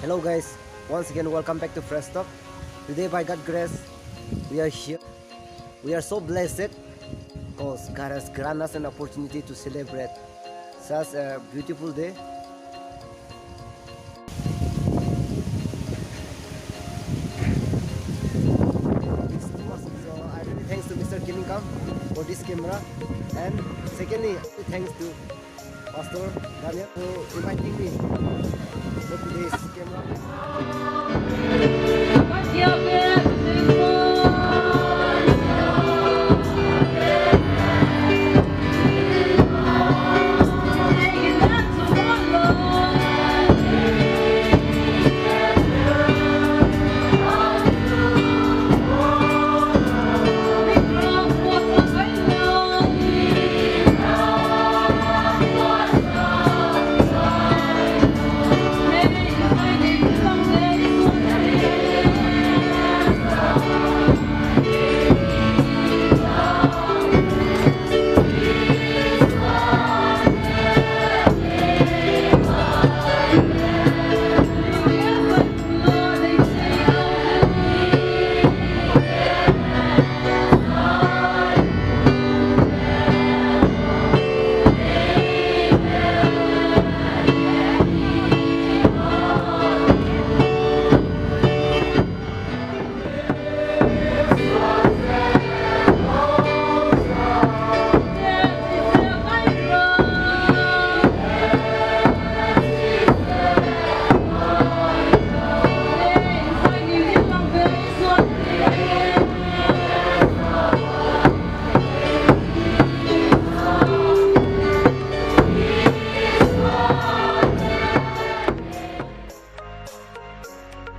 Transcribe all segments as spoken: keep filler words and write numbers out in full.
Hello guys, once again welcome back to Fresh Talk. Today by God's grace, we are here. We are so blessed because God has granted us an opportunity to celebrate such a beautiful day. So I really thanks to Mister Kiningkam for this camera, and secondly, thanks to Pastor Daniel for inviting me for today's camera.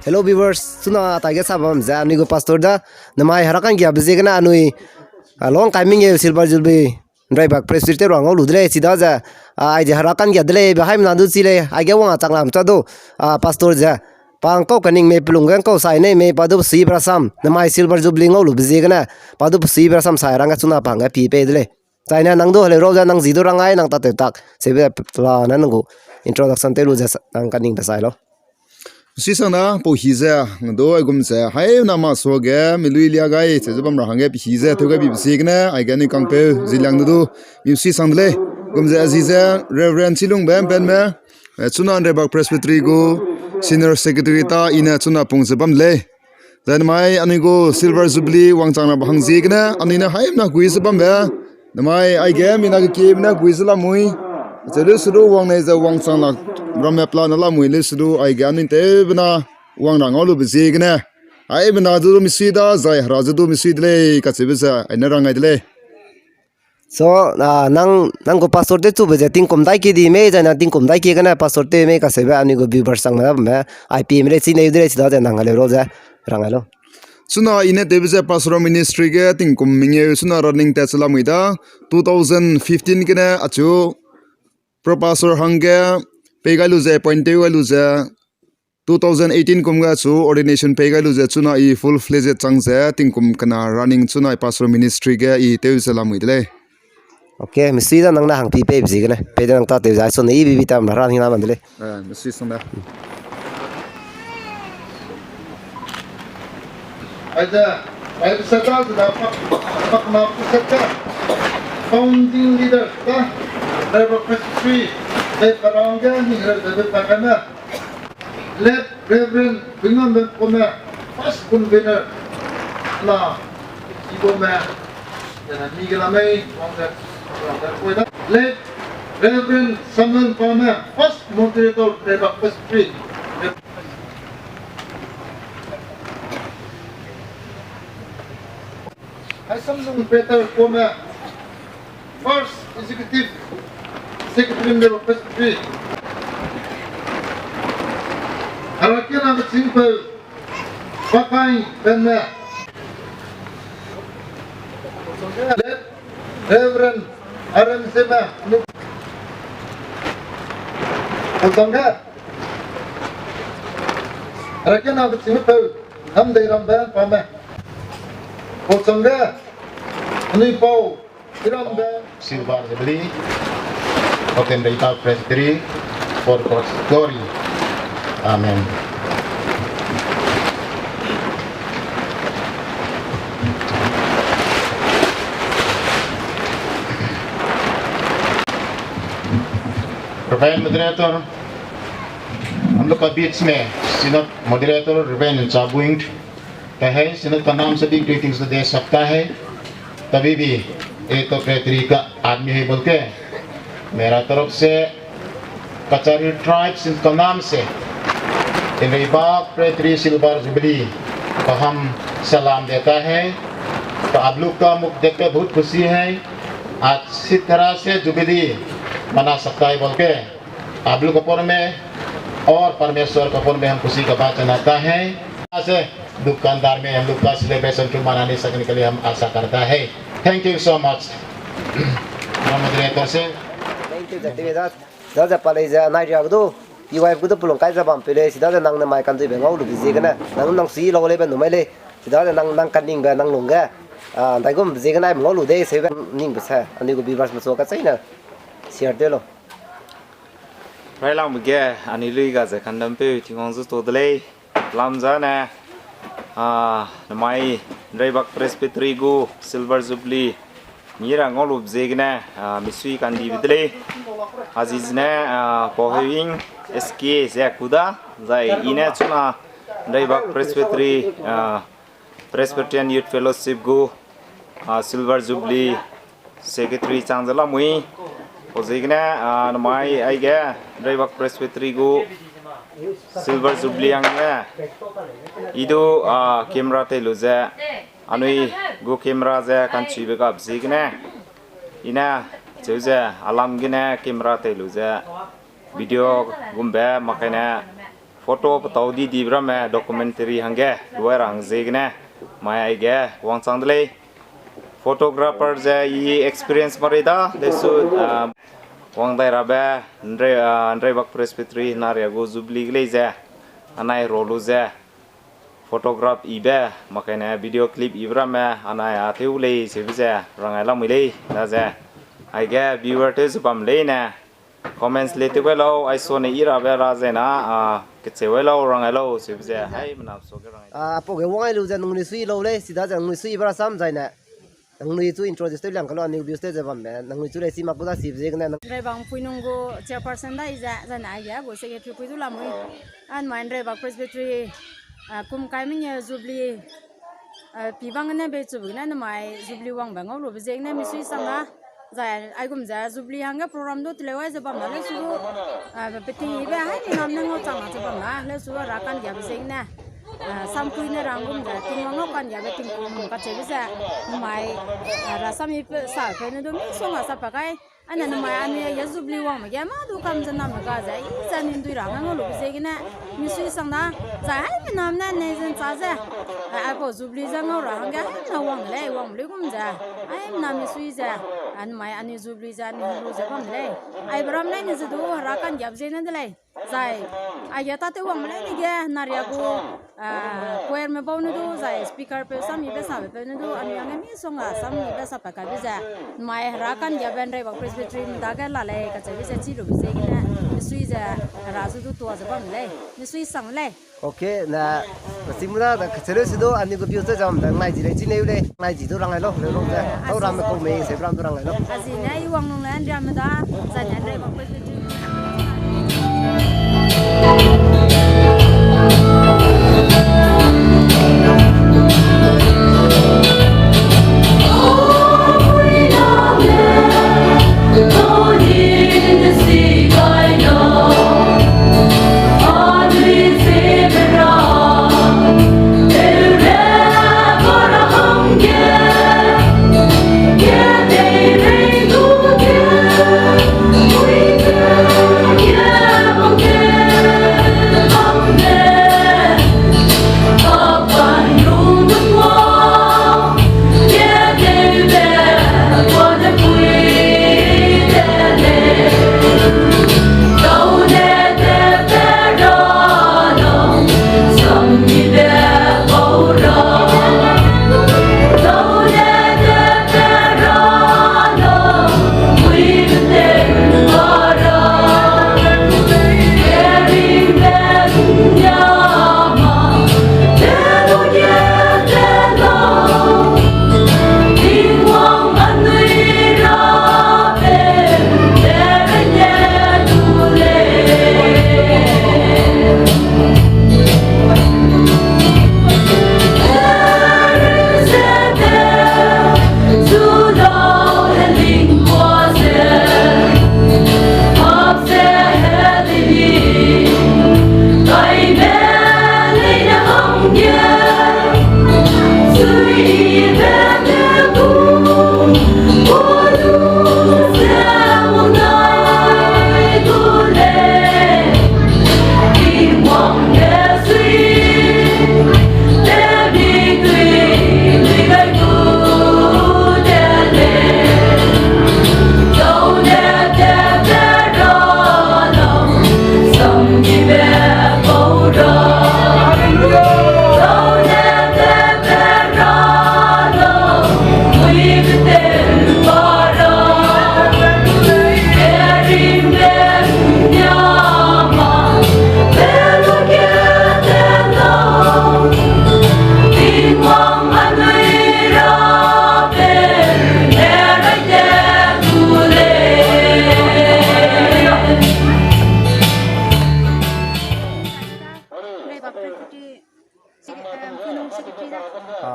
Hello viewers, chuna taige sa bam ze anui gu pastor da, namai herakan giabe ziegene anui, a, long kaiming e Silver Jubilee Nraibak Presbytery tew ra ngau lu de lei, chida ze, a, aide herakan gia de lei, be haimena du chi lei, aige wang a chang lam cha du, a, pastor ze, pa ngkau kaning mei pelung ge ngkau sai nei mei pa du sui brasam, namai Silver Jubilee ngau lube ziegene, pa du sui brasam sai rangge chuna pa hangge pi pei de lei. Zaine nang du heleu rau ze nang zi du rangai nang tatew tak, sebe la ne nang gu introduction tew lu ze sa-, nang kaning be sai lau. Sui sang da, pau hi ze, nang du aigum ze, haimena ma suage, mi lui lia gai, che ze bam ra hangge pi hi ze, tew gai bi be ziegene, aige anui kangpeu, zi liang du du, mi sui sang de lei, gum ze, a zi ze, Reverend Chilungbe Mpenme, eh, chuna Nraibak Presbytery gu Senior Secretary ta, i ne chuna pung ze bam de lei. Zai namai anui gu Silver Jubilee wangchang ra ba hang ziegene, anui ne haimena gui ze bambe. Namai aige mina kekieme ne gui ze lamui. Ze leu se du wang nei ze wangchang la ramme plan ne lamui leu se du aige anui tewbe na wang ra ngau lube ziegene. Haimena ze du misui da, zai hera ze du misui de lei, kacheube ze, aine rangai de lei. So, ah, nang, nang gu pastor tew chube ze tingkum dai ki di mei, zai na tingkum dai ki gene pastor tew mei kaseube anui gu viewers chang me da bamme, I P M le chi neu de lei chida ze nang heleu rau ze, rang heleu. Chuna i ne tewbe ze pastoral ministry ge tingkum mengeu chuna running tat se lamui da, two thousand fifteen gene achu pro pastor hangge pei gai lu ze, appoint tew gai lu ze, two thousand eighteen kum ge chu ordination pei gai lu ze chuna i full fledged chang ze tingkum kena running chuna i pastoral ministry ge i tew ze lamui de lei. Okay, misui da nang ne hang pi pei be ziegene. Pei de nang ta tew zai so ne i bibi tam ra hina man de lei. Eh, misui sang da. Aize, aize seta ze da pak, pak na pu seta. Founding leader da, Reverend Presbytery, de parang ge ni re de pa kane. Late Reverend Bingambe Kome, first convener, na, Kibome, eh, mi ge la mei, wang ze, wang ze, koi da. Late Reverend Samuel Pame, first moderator, Nraibak Presbytery. Haisamlung Peter Kome, First Executive Secretary Nraibak Presbytery. Herakiana Kechingpeu, Pakai Benme. Late Reverend R M Seme. Kosangge. Herakiana Kechingpeu, Namdeirambe Pame. Kosangge. Anui pau, Irambe. Silver Jubilee of the Nraibak Presbytery for God's glory. Amen. Reverend Moderator, हम लोग का बीच में Synod Moderator Reverend Nchabuing, तो है, Synod का नाम से भी greetings दे सकता है। तभी भी ये तो प्रेतरी का आदमी है बोल के मेरा तरफ से कचारी ट्राइब्स का नाम से इनरेबा प्रेतरी सिल्वर जुबली को हम सलाम देता है। तो आप लोग का मुख देख के बहुत खुशी है। अच्छी तरह से जुबली मना सकता है बोल के आप लोग के ऊपर में और परमेश्वर के ऊपर में हम खुशी का बात जनाता है। ऐसे दुकानदार में हम लोग का सेलिब्रेशन क्यों मना नहीं सकने के लिए हम आशा करता है। Thank you so much. Moderator से Thank you, Jativedas. Daze palei ze anai ria gudu, P Y F gudu pulung kai ze bam pele, sida ze nang ne mai kan dui be ngau lu bizie gene, nang nang si lau lei be nu mai lei, sida ze nang nang kan ning be nang lung ge, a, dai gum bizie gene ai ngau lu de, se be ning be se, ani gu viewers me so ka chai na, share de lo. Railang ge, ani lui ga ze kan dam peu, Tingwang zu to de lei. Lam zane, a, namai Nreibak Presbytery gu Silver Jubilee mi ra ngau lu ziegene, a, misui kandi be de lei. A zizene, a, Pau Hewing S K ze kuda, zai i ne chuna Nreibak Presbytery, a, Presbyterian Youth Fellowship gu, a, Silver Jubilee Secretary chang ze lamui. Pau ziegene, a, namai aige Nreibak Presbytery gu Silver Jubilee hangge i du, a, camera tei lu ze, anui gu camera ze kanchibe gap ziegene, i ne cheu ze alam gene camera tei lu ze, video gumbe makaine photo petau di dibe ramme documentary hangge luai ra hang ziegene, mai aige wangchang de lei. Photographer ze i experience mari da, lesu, a, wang dai rabe, Nre-, a, Nreibak Presbytery naria gu Jubilee ge lei ze, anai ro lu ze, photograph ibe, makaine video clip ibe ramme, anai a teu lei seube ze, rangai lamui lei, da ze. Aige viewer tew ze bam leine, comments le tew gai lau, ai so ne i rabe ra zena, a, kecheu gai lau, rangai lau, seube ze, hai mena so ge rangai. A, apau ge wang ai lu ze nangnui sui lau lei, sida ze nangnui sui ibe ra sam zaine. Nangnui chu introduce tew liang ka lau, anui views tew ze bambe, nangnui chu lei si mak gu da sibe ziegene nang. Nreibak Puinung gu chairperson da i ze, zaine aige gu secretary pui du lamui. Anmai Nreibak Presbytery, a, kum kai mengeu Jubilee, a, pi bang gene bechube gene namai Jubilee wangbe ngau lube ziegene misui sang da. Zai aigum ze Jubilee hangge program du teleu ai ze bam da lesu du, a, beting ibe hai minam ne ngau chang a ze bam da lesu du ra kangiabe ziegene. A, samkui ne rang gum ze, Tingwang ngau kangiabe tingkum kacheube ze, namai, a, rasam ibe sapeu ne du misongga sapat kai. Ane namai anui aige Jubilee wangme ge mâ du kam ze namme ga ze, i ze anui ndui ra ngau lube ziegene, misui sang da, zai hai minam ne nei zen cha ze, a, aipau Jubilee ze ngau ra hangge hai na wang de lei, wangbe luigum ze, hai minam misui ze, a, namai anui Jubilee ze anui lu ze bam de lei. Aibe ram leine ze du hera kangiabe ziegene de lei. Zai, aige tâtew wangme leine ge, naria gu, a, choirme bau ne du, zai speakerpeu sammibe sapeu ne du, anui hangge misongga sammibe sapat kaibe ze, namai hera kangiabe Nreibak Presbytery me dage la lei kacheube ze chi lube ziegene, misui ze, hera zu du tua ze bam lei, misui sang lei. Okay, na, simna da kacheu leu si du, anui gu views ze zam da ngai ji lei, chi leu lei, ngai ji du rangai lau, leu lau ze, tau ramme kau mei, se ram du rangai lau. A zine, i wang nung le, Nriame da, zaine Nreibak Presbytery.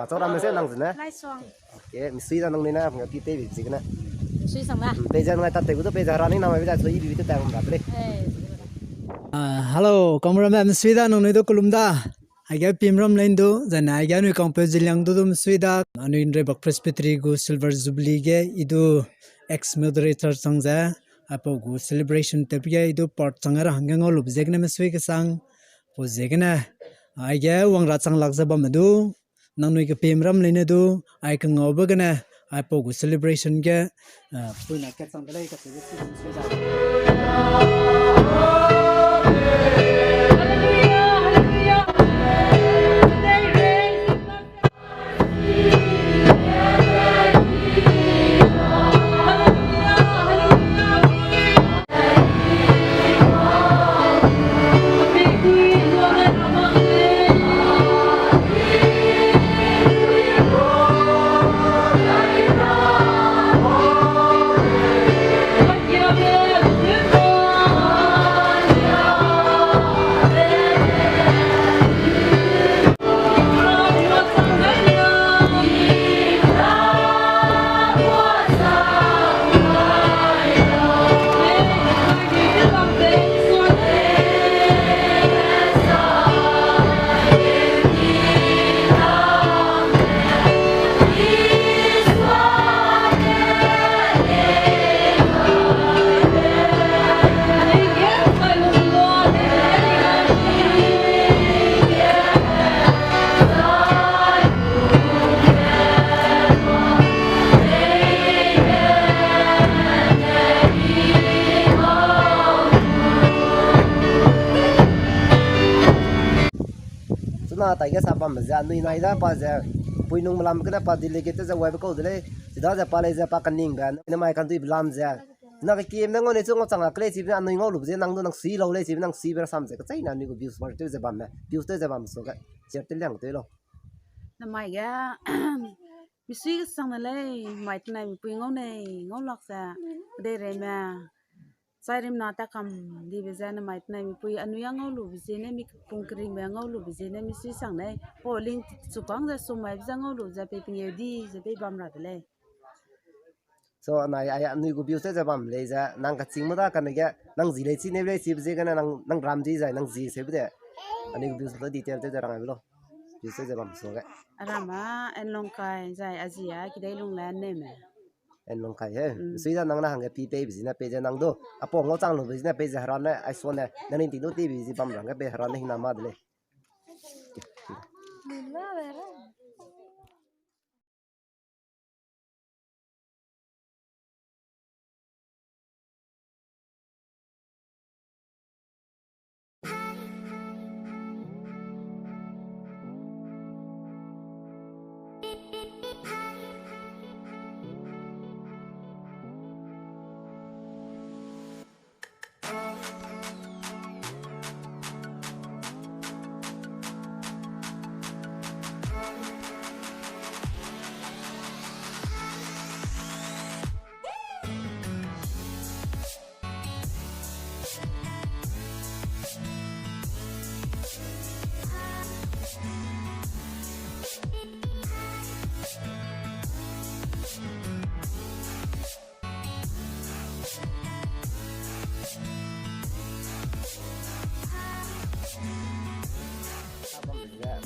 Chau ramme se nang zene. Laisong. Okay, misui da nang nui na, pi pei bi zigene. Misui sang da. Hmm, pei ze ngai tat te gu du, pei ze hera ni na mai bi da, so i bi bi te ta gum da ble. Eh. Ah, hello, kameramme, misui da nang nui du kelum da. Aige pimram len du, zene aige anui kangpeu Ziliang du du misui da. Anui Nreibak Presbytery gu Silver Jubilee ge, i du ex moderator chang ze. Aipau gu celebration tep ge i du part chang ra hangge ngau lube ziegene misui kesang. Pau ziegene, aige wang ra chang lak ze bamme du, nangnui kepimram leine du, ai kengaube gene, aipau gu celebration ge, ah, puina kechang de lei, kacheu de si misui da. Chuna taige sa bambe ze, anui nai da pa ze, pui nung melam kene pa delegate ze waibe kau de lei, chida ze pa lei ze pa keningbe, nemai kanduibe lam ze. Chuna kekieme ne ngau ne chu ngau chang a ke lei chibe ne anui ngau lube ze nang du nang sui lau lei chibe nang suibe rasam ze, kecheîne anui gu views bar tew ze bamme, views tew ze bam su ge, share tew liang tew lau. Namai ge, misui kesang de lei, mai tenai mipui ngau nei, ngau lak ze, kedeireime. Chairimna ta kam dibe ze namai tenai mipui anui a ngau lube ziene, mi pung keringbe a ngau lube ziene, misui sang lei, po ling chukang ze sumaibe ze ngau lube ze pei pengeu di ze pei bam ra de lei. So, anai, ai, anui gu views tew ze bam lei ze, nang kachingme da kane ge, nang zi lei chi neu lei chibe ziegene, nang, nang ram di zai, nang zi seube de. Anui gu views tew detail tew ze rang aibe lau. Views tew ze bam su ge. Aram a, Enlongkai zai, a zi a, Kideilung le Neme. Enlongkai he. Mm. Sui da nang ne hangge pi peibe zine pei ze nang du. Aipau ngau chang lube zine pei ze hera ne, ai suane, nang ning ting du tibe zi bam rangge pei hera ne hingna ma de lei.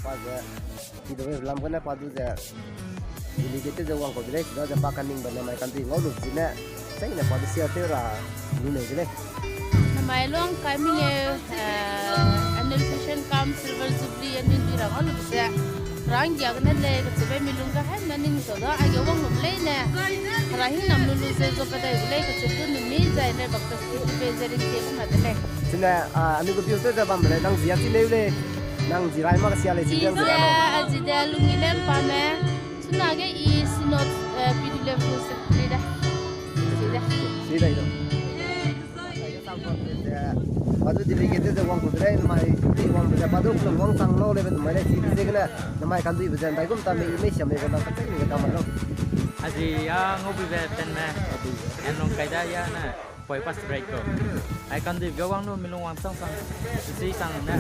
Pa ze, ki de lam gene pa du ze, delegate ze wang kau de lei, chida ze pa kaningbe namai kandui ngau lu zine, chai ne pa du share tew ra, lu nei de lei. Namai luang kai mi leu, eh, annual session cum Silver Jubilee anui dui ra ngau lu ze, ranggia gene lei, kacheube mi lung ga hai na ning zo da, aige wang lu lei ne, hera hing nam lu lu ze zo kadai gu lei, kacheube nu mi zai ne bak pe ze ring tie bam ra de lei. Chine, ah, anui gu views tew ze bam lei, nang zi a chi leu lei, nang zi rai mak sia lei, chi leu lei. Zi a, a zi de Lungilem pa me, chuna ge i Synod, eh, P W F gu secretary de. Zi de. Zi de, zi de. Adu delegate ze wang ku de lei, namai, wang ku de, pa du ku wang chang lau lei, namai lei, chi de gene, namai kanduibe ze, ndaigum ta me, i mei siam mei, nang kachai ni ta ma lo. A zi a ngau bi be pen me, Enlongkai da ya na. Poi pas break ko. Ai kandui ge wang lu milung wang chang chang. Sui chang ne,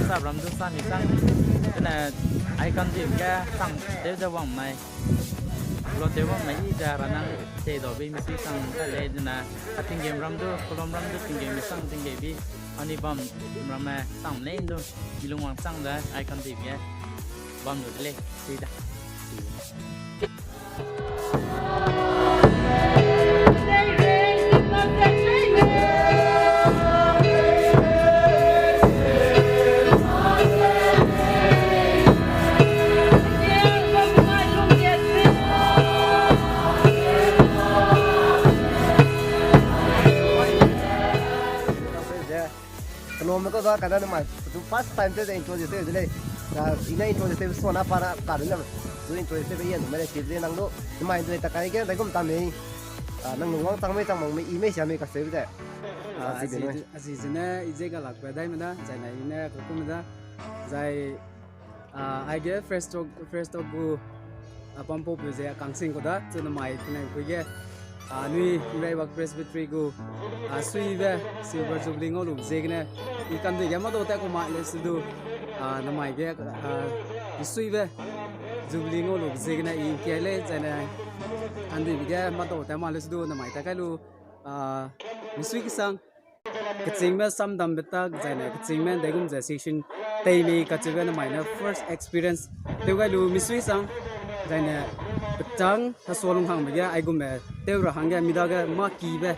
sa ram du sa mi chang. Kene ai kandui ge chang tew ze wang mai. Lo tew wang mai i ze ra nang te do bi mi sui chang ka le de na. A tinggem ram du, kolom ram du, tinggem mi chang tinggem bi. Ani bam ram me chang le du. Milung wang chang ze ai kandui ge. Bam lu de le, sui da. Kenome ko da kada ne mai, tu first time te introduce te de lei. Da ina introduce te so na pa na ka de na. Tu introduce te be yan me le ti de nang du. Mai du ta kai ge da gum ta mei. Ah, nang nu wang chang mei chang mang mei i mei sia mei ka se de. Ah, si de azi, lei. Azi zene i ze ga lak pe dai me da, zai na i ne ko kum da. Zai Ah, aige Fresh Talk, Fresh Talk gu, ah, pampau peu ze kangsing ku da, chu namai tinai kui ge, ah, nui Irai Wak Presbytery gu, ah, suibe Silver Jubilee ngau lu ziegene, i kandui ge mado ta ku ma le su du, ah, namai ge, ah, i suibe Jubilee ngau lu ziegene i kia le, zene kandui ge mado ta ma le su du, namai ta kai lu, ah, misui kesang, kechingme samdambe tak, zaine kechingme ndaigum ze session teimi kacheube namai ne first experience tew gai lu misui sang, zaine petang hesua lunghangbe ge aigumme tew ra hangge mi dage mâ kibe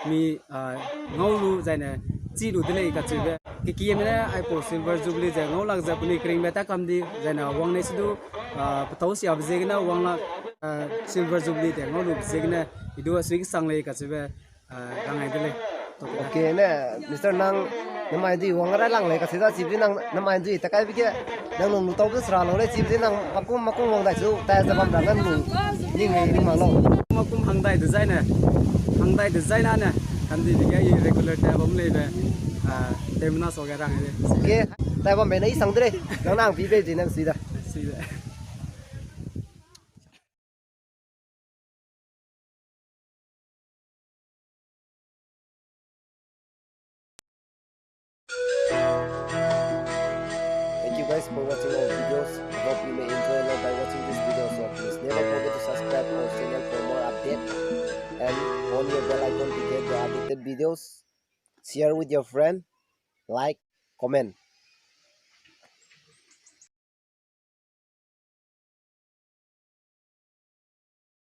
mi, ah, ngau lu zaine chi lu de lei kacheube. Kekieme ne aipau Silver Jubilee ze ngau lak ze penui keringbe ta kam di, zaine wang nei se du, ah, petau siabe ziegene wang lak, ah, Silver Jubilee ze ngau lube ziegene, i du asui kesang lei kacheube, ah, rangai de lei. Okay ne, Mister nang, namai dui wang ra lang lei, kasi da chibi nang, namai dui ta kai bi ge, nang nung lu tau bu sera lo lei, chibi nang makum, makum wang dai su, ta ze bam ra nang nung, ning lei, ning mang lo. Makum hang dai design ne, hang dai design ne, kan di bi ge, i regular ta bam lei be, ah, temna so ge rangai de. Okay, ta bam be na i sang de lei, nang nang bi be di nang si da. Si da. Thank you guys for watching our videos. I hope you may enjoy a lot by watching this video. So please never forget to subscribe our channel for more updates and on your bell icon to get the updated videos. Share with your friend, like, comment.